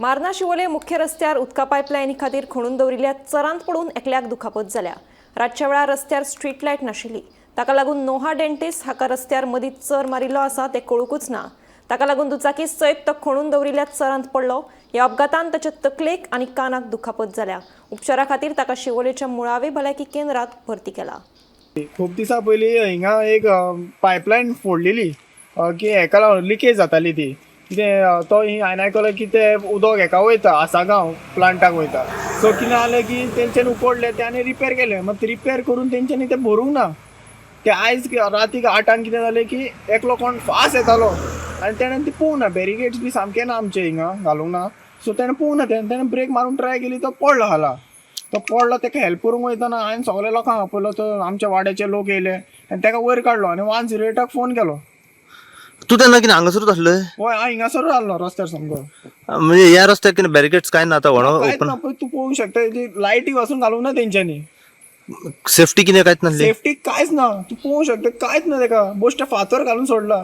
मार्ना शिवोले मुख्य रस्त्यार उदका पायपलायनी खातीर खणून दवरिल्ल्या चरांत पडून एकल्याक दुखापत जाल्या. रातच्या वेळार रस्त्यार स्ट्रीट लायट नाशिल्ली. ताका लागून नोहा डेंटिस्ट हाका रस्त्यार मदीं चर मारिल्लो आसा तें कळुकूच ना. ताका लागून दुचाकी सयत तो खणून दवरिल्ल्या चरांत पडलो. ह्या अपघातान ताच्या तकलेक आनी कानाक दुखापत जाल्या. उपचारा खातीर ताका शिवोलेच्या मुळावे भलायकी केंद्रात भरती केला. खूब दिसां पयलीं हिंगा एक पायपलायन फोडलेली की हेका लागून लिकेज जाताली ती. कितें तो हांवें आयकलें की ते उदक हेका वयता, आसागांव प्लांटाक वयता. सो कितें जालें की तेंच्यांनी उकोडलें तें आनी रिपेर केलें. मात रिपेर करून तेंच्यांनी तें भरूंक ना. ते आयज रातीक 8 कितें जालें की एकलो कोण फास्ट येतालो आनी तेणें ती पळोवंक ना. बॅरिगेट्स बी सामके ना आमचे हिंगा, घालूंक ना. सो तेणें पळोवंक ना, तेणें ब्रेक मारून ट्राय केली, तो पडलो खाला. तो पडलो, तेका हेल्प करूंक वयतना हांवें सगळे लोकांक आपयलो. तो आमच्या वाड्याचे लोक येयले आनी तेका वयर काडलो आनी 108 फोन केलो. तूं तेन्ना कितें हांगासरूच आसले? हय, हांव हिंगासरूच आसलो रस्त्यार सामको. म्हणजे ह्या रस्त्यार कितें बॅरिकेड्स कांय ना आतां व्हडो कांयच ओपन? ना. पळय, तूं पळोवंक शकता, ती लायटी पासून घालूंक ना तेंच्यांनी. सेफ्टी कितें कांयच नासली? सेफ्टी कांयच ना. तूं पळोवंक शकता, कांयच ना. तेका बेश्टे फातर घालून सोडला.